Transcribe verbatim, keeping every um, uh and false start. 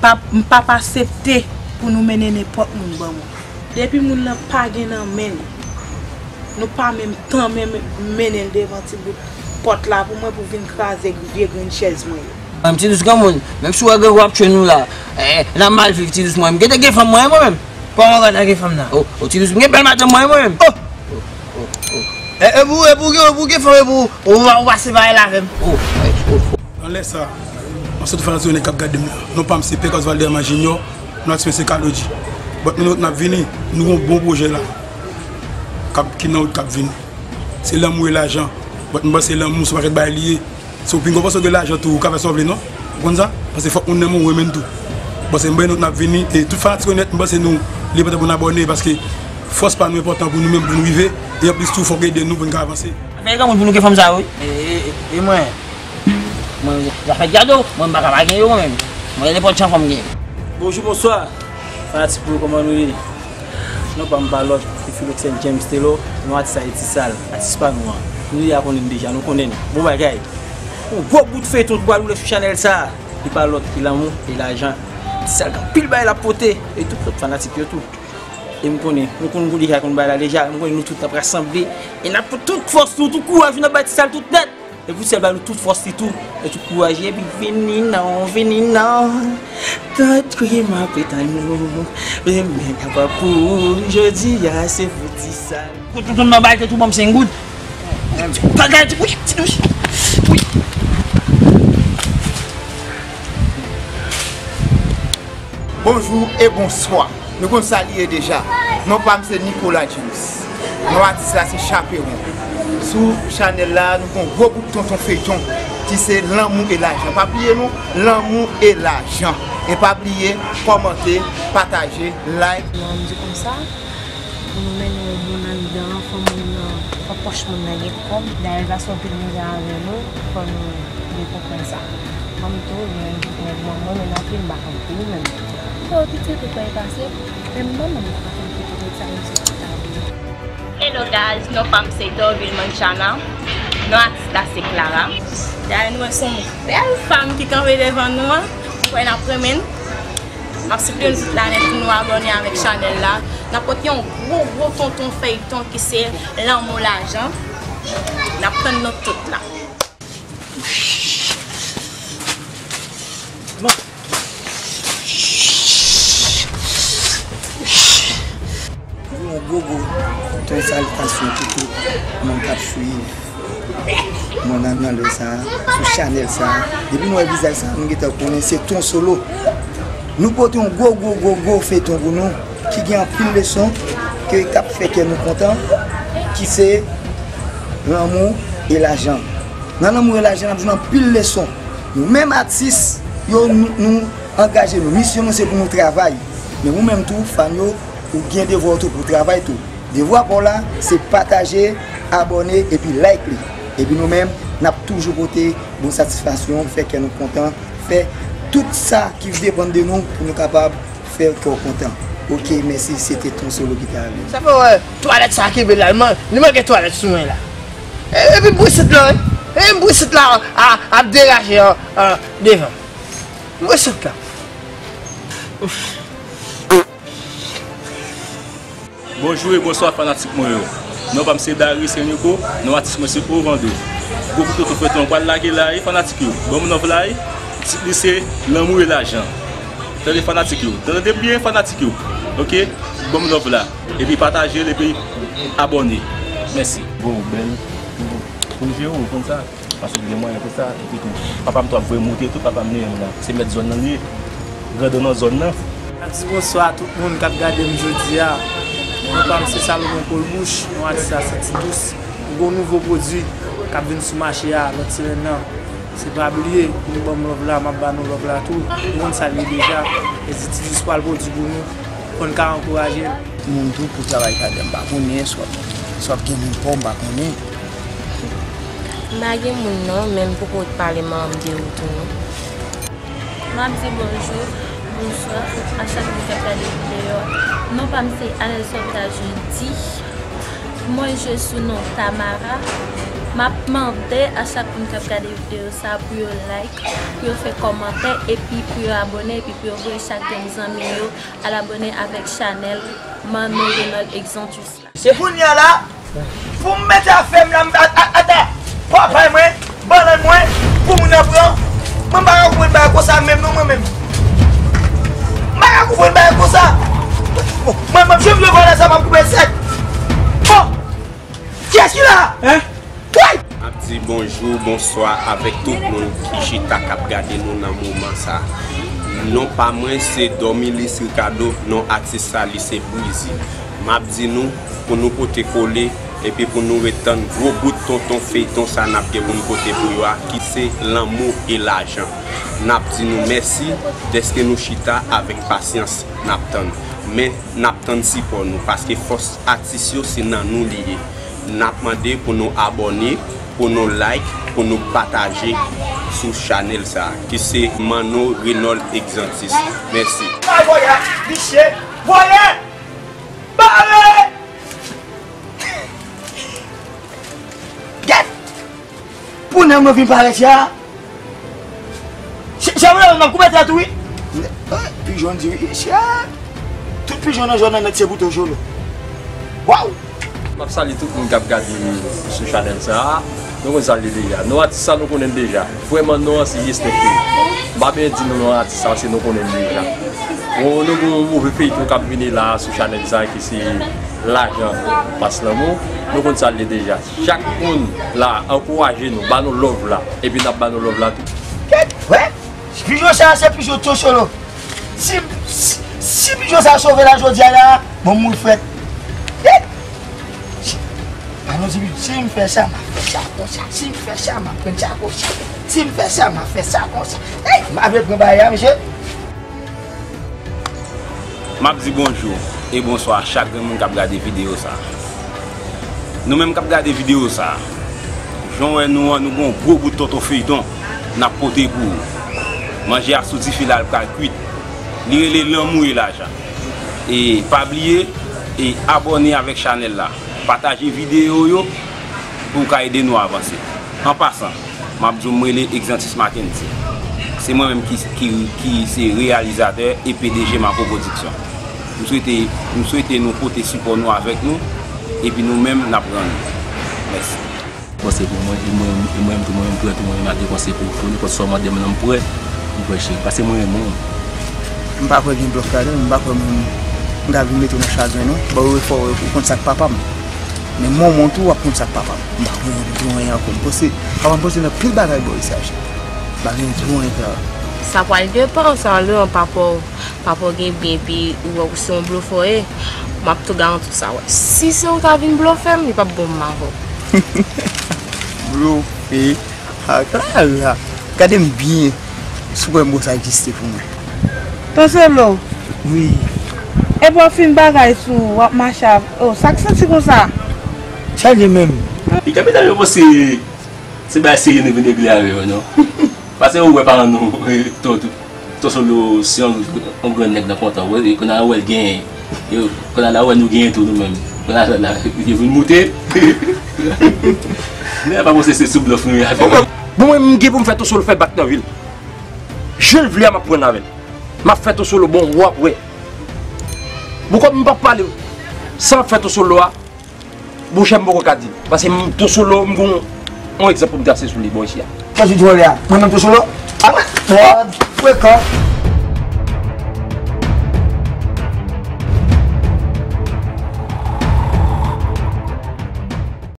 p ap, m p ap asepte pou nou mennen nenpòt moun ban mwen. Depi moun nan pa gen nan men l, nou pa menm tanmen mennen l devan ti bout pòt la pou mwen pou vin kraze vye grenn chèz mwen yo. Ti Dous granmoun, menm si w wè grangou ap tchwe nou la, eh, n ap mal viv Ti Dous mwen. M gentan gen fanm mwen, mwen menm. Kòman w gentan gen fanm nan? O, o, Ti Dous, m gen bèl madanm mwen, mwen menm. O! O, o, o. E, e pou, e pou, e pou gen fanm, e pou, ou va, ou va separe l avè m. O, o, o. Nan lè sa, ansanm tout fanatik yo k ap gade m, non pa m se Pekos Valderman Junior, non atis mwen se Kalodji. But nou, nou, n ap vini, nou gon bon pwojè la. K ap, ki nan wout k ap vini. Se lanmou e lajan. But m panse lanmou se yon pakèt bagay li ye. Si w pinga w panse w gen lajan tou, ou ka fè sa w vle, non? Ou konn sa? Paske fòk moun nan renmen w tou. Paske m bay nou n ap vini, e tout fanatik yo nèt, m panse nou li enpòtan pou n abòne, paske fòs pa nou enpòtan pou nou menm, pou nou rive, e anplis tou, fòk ede nou pou n ka avanse. Fè granmoun pou nou gen fanm sa yo, wi. E, e, e, e mwen, mwen, zafè gado, mwen m pa ka pa gen yo, mwen menm. Mwen, nenpòt jan fò m gen. Bonjou, bonswa. Fanatik mwen yo, kòman nou ye? Non pa m pa lòt ke Philoxène James Telor, non atis la se Ti Sal, atis pa nou an. Nou deja konnen l deja, nou konnen l. Bon bagay. Yon gwo bout feyton ki pral woule sou chanèl sa a. Li pa lòt ke lanmou e lajan. Ti Sal gen anpil bagay l ap pote. E tout lòt fanatik yo tou. E m konnen, nou konn nou deja konn bagay la deja. M konnen nou tout n ap rasanble. E n ap pote tout fòs nou, tout kouraj nou n ap bay Ti Sal tout nèt. E pou Ti Sal ba nou tout fòs li tou, e tout kouraj li, epi vini non, vini non. Tout wi m ap tann ou. Renmen apa pou ou, jodi a se pou Ti Sal. Pou tout moun nan bay tèt ou ban m senk goud. Bagay ti, wi, ti dous. Wi. Bonjou e bonswa. Nou konn sa li ye deja. Non pa m se Nicolas James. Non atis la se Chaperon. Sou chanèl la, nou gon gwo bout tonton feyton ki se Lanmou e Lajan. Pa bliye non, Lanmou e Lajan. E pa bliye kòmante, pataje, like. Non, m di konsa, pou nou mennen yon moun anndan, fò moun nan, fò pòch moun nan gen kòb. Dayè, l pase anpil mizè avè nou, fò nou byen konprann sa. Fanm tou, gen nèg manman, men nan fim, m pa konn pou ou menm. Fè w pitit ou kwè l pase, menm manman m pa konn pou pitit sa, menm si se ta vle. Hello guys, non pa m se Dorville Manchana, non atis la se Clara. Dayè nou wè se yon bèl fanm ki kanpe devan nou an, m kwè n ap renmen l. M ap sipliye nou tout la nèt pou nou abòne avèk chanèl la. N ap pote yon gwo gwo tonton feyton ki se Lanmou Lajan. N ap tann nou tout la. Yon gwo gwo ton salitasyon pou tout moun k ap swiv mwen nan, nan lè sa a, sou chanèl sa a. Depi nou wè vizaj sa a, nou gentan konnen se Ton Solo. Nou pote yon gwo gwo gwo gwo feyton pou nou ki gen anpil leson, ke k ap fè kè nou kontan, ki se Lanmou e Lajan. Nan Lanmou e Lajan, n ap jwenn anpil leson. Nou menm atis yo, nou, nou angaje nou. Misyon nou se pou nou travay. Men ou menm tou, fan yo, ou gen devwa w tou pou w travay tou. Devwa pa w la, se pataje, abòne, epi like li. Epi nou menm, n ap toujou pote bon satisfaksyon, fè kè nou kontan, fè tout sa ki depann de nou pou nou kapab fè kè w kontan. Oke, mèsi, se te Ton Solo ki te avè w. Sa fè wè twalèt sa kenbe la, li man-, li manke twalèt sou mwen la. E, epi brisit lan, wi. E brisit la a, ap deraje an, an devan. Brisit la. Bonjou e bonswa fanatik mwen yo. Non pa m se Darius Enrico, non atis mwen se Ovando. Gwo kout tonton feyton pral lage la wi fanatik yo. Ban m love la wi. Tit li se Lanmou e Lajan. Tande fanatik yo. Tande byen fanatik yo. Oke? Ban m love la. Epi pataje l epi abòne. Mèsi. Bon, bèl. Pou m jere w konn sa. Paske li gen mwayen pou sa, epi tou, papa m tou ap voye m moute tou, papa m li menm la, se mèt zòn nan li ye, grandon nan zòn nan. M ap di bonswa a tout moun k ap gade m jodi a. Non pa m se Salomon Kolbouch, non atis la se Ti Dous. M gon nouvo pwodui k ap vin sou mache a lòt semèn nan. Se pa bliye pou nou ban m love la, m ap ba nou love la tou. Nou konn sa l ye deja. E si Ti Dous pral pwodui pou nou, fò n ka ankouraje l. Moun tou pou travay k ap fèt, m pa konnen, swa, swa gen moun pa w, m pa konnen. M pa gen moun non, men m poko pale manman m de ou tou non. M ap di bonjou, bonswa a chak moun k ap gade videyo a. Non pa m se Anèl Sòvta Judi. Mwen, je sou non Tamara. M ap mande a chak moun k ap gade videyo sa pou yo like, pou yo fè kòmantè, epi pou yo abòne, epi pou yo voye chak grenn zanmi yo al abòne avèk chanèl Manno Renold Exantus la. Se kounye a la, pou m mete afè m la, m, a, a, ata, papay mwen, bannann mwen, pou moun nan pran. Mwen m pa ka konprann bagay konsa menm non, mwen menm. M pa ka konprann bagay konsa. Mwen menm, si m vle vòlè sa, m ap koupe l sèk. Bon, kiyès ki la? Hein? Woy! M ap di bonjou, bonswa avèk tout moun ki chita k ap gade nou nan moman sa. Non pa mwen se Dormilis Ricardo, non atis sa li se Brizi. M ap di nou pou nou pote kole, epi pou nou ret tann gwo bout tonton feyton sa n ap gen pou n pote pou yo a, ki se Lanmou e Lajan. N ap di nou mèsi dèske nou chita avèk pasyans n ap tann. Men n ap tann sipò nou, paske fòs atis yo se nan nou li ye. N ap mande pou nou abòne, pou nou like, pou nou pataje sou chanèl sa a, ki se Manno Renold Exantus. Mèsi. Ay, voyè, visye, voyè! Bare! Gèt! Pou nèg mwen vin parèt ya. Chè, chè, mwen, m ap koupe tèt ou, wi. Pijon di wi, chè. Tout pijon nan zòn nan nèt se pou Tocholo. Waw! M ap salye tout moun k ap gade sou chanèl sa a. Nou konn sa l ye deja. Non atis sa nou konnen l deja. Vrèman non an se Yesneke. M pa bezwen di nou non atis sa se nou konnen l deja. Bon, nou gen yon move feyton k ap vini la sou chanèl sa ki se Lajan Pas Lanmou. Nou konn sa l ye deja. Chak moun la ankouraje nou, ba nou love la. Epi n ap ba nou love la tou. Kèt, wè, pijon sa se pijon Tocholo. Si, si, si pijon sa sove la jodi a la, bon moun frèt. Kèt! Anon di, si m fè sa, m a fè sa konsa. Si m fè sa, m a pran sa konsa. Si m fè sa, m a fè sa konsa. Ey, m a vle pran bagay la, mesye. M ap di bonjou e bonswa a chak grenn moun k ap gade videyo sa a. Nou menm k ap gade videyo sa a, jan w wè nou an, nou gen yon gwo bout tonton feyton n ap pote pou ou. Manje a sou dife la, l pral kwit. Li rele Lanmou e Lajan. E pa bliye, e abòne avèk chanèl la. Pataje videyo yo pou w ka ede nou avanse. An pasan, m ap di w m rele Exantus Mackendy. Se mwen menm ki, ki, ki se reyalizatè e P D G Marco Production. M swete, m swete nou pote sipò nou avèk nou, epi nou menm n ap rann nou. Mèsi. Panse pou mwen, e mwen, e mwen menm tou, mwen menm prè tou, mwen menm a depanse pou, pou nenpòt sa w mande m nan, m prè, m prè cheri, paske mwen renmen w. M pa kwè gen blòf ladan l, m pa kwè mwen, m ka vin mete w nan chagren non. Ba w efò, ou konn sa k papa m. Men manman w tou, w ap konn sa k papa m. M pa kwè gen anyen ankò. M panse, papa m panse nan pil bagay bò isi a, cheri. M pa gen anyen frè. Sa pral depann, sa depann, papa w, papa w gen byen, epi ou wè ou se yon blofè w ye. M ap tou garanti w sa, wè. Si se ou ta vin blofè m, li p ap bon pou m avè w. Blofe. A Clara, gade m byen, si w kwè m bon sa egziste pou mwen. Ton Solo. Wi. Epi w ap fin bagay sou ou, w ap mache avè, oh, sa k santi konsa? Sa l ye menm? Li kapital yo panse se bagay serye nou vin regle avè yo, non? Paske ou wè paran nou, eh, Ton, Ton Solo se yon, yon grann nèg nan kontan. Wè, kounye a wè l genyen. Yo, kounye a la wè nou genyen tou nou menm. Kounye a la, yo vin moute. Men pa panse se sou blòf nou ye avè yo. Bon, mwen, m gen pou m fè Ton Solo fè bak nan vi l. Jan l vle a, m ap pran avè l. M ap fè Ton Solo bon, w ap wè. Bon, kòm m p ap pale san fè Ton Solo a, bon, chè m poko ka di l. Paske m, Ton Solo, m gon yon egzanp pou m trase sou li, bò isi a. Sa di vòlè a? Mwen menm Ton Solo? A, mwen, frekan.